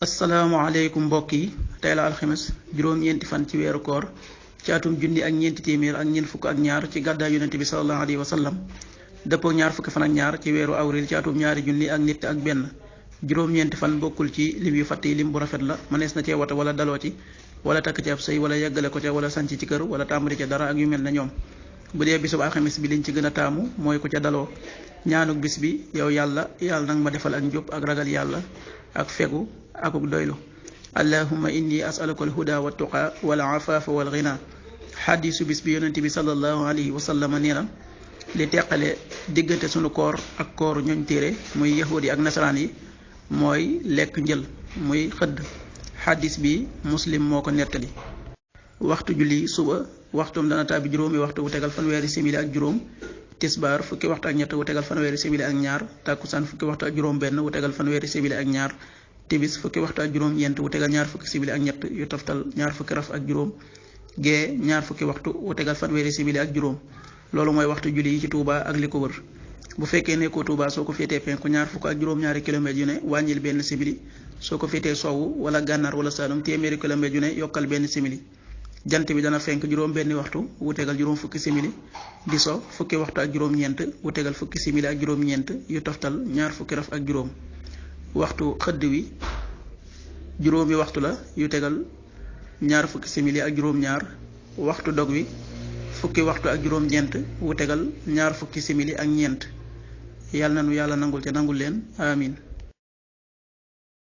asalaamaaleykum mbokk yi tey la alxames juróom-ñeenti fan ci weeru koor ci atum junni ak ñeenti téeméer ak ñeent fukk ak ñaar ci gàddaay yonente bi sallallahu alayhi wa sallam dëppoo ñaar fukki fan ak ñaar ci weeru awril ci atum ñaari junni ak nit ak benn juróom-ñeenti fan bokkul ci lim yu fàtte yi lim bu rafet la mënees na cee wata wala daloo ci wala takk ci ab sëy wala yeggale ko ca wala sanc ci kër wala tàmbali ca dara ak yu mel na ñoom bu dee bisub alxames bi liñ ci gën a taamu mooy ku ca daloo ñaanuk bis bi yow yàlla nag ma defal ak njub ak ragal yàlla ak fegu akuk doylu allahumma inni asaluka alhuda wa tuqa wal afafa wal ghina xadisu bis bi yonente bi sallallahu alayhi wa sallam nee na li teqale diggante sunu koor ak kooru ñooñ téere muy yahudi ak nasaraan yi mooy lekk njël muy xëdd xadis bi muslim moo ko nettali waxtu julli suba waxtum dana tàbbi juróomi waxtu wu tegal fanweeri simili ak juróom tisbaar fukki waxtu ak ñett wu tegal fanweeri simili ak ñaar tàkkusaan fukki waxtu ak juróom benn wu tegal fanweeri simili ak ñaar tibis fukki waxtu ak juróom ñeent wu tegal ñaar fukki simili ak ñett yu toftal ñaar fukki raf ak juróom gee ñaar fukki waxtu wu tegal fanweeri simili ak juróom loolu mooy waxtu julli yi ci Touba ak li ko wër bu fekkee nekkoo Touba soo ko féetee penku ñaar fukk ak juróom-ñaari kilomètres yu ne wàññil benn simili soo ko féetee sowwu wala gànnaar wala Saalum téeméeri kilomètres yu ne yokkal benn simili jant bi dana fenk juróom benni waxtu wu tegal juróom fukki simili di so fukki waxtu ak juróom-ñeent wu tegal fukki simili ak juróom-ñeent yu toftal ñaar fukki raf ak juróom waxtu xëdd wi juróomi waxtu la yu tegal ñaar fukki simili ak juróom-ñaar waxtu dog wi fukki waxtu ak juróom-ñeent wu tegal ñaar fukki simili ak ñeent yàlla na nu yàlla nangul te nangul leen amin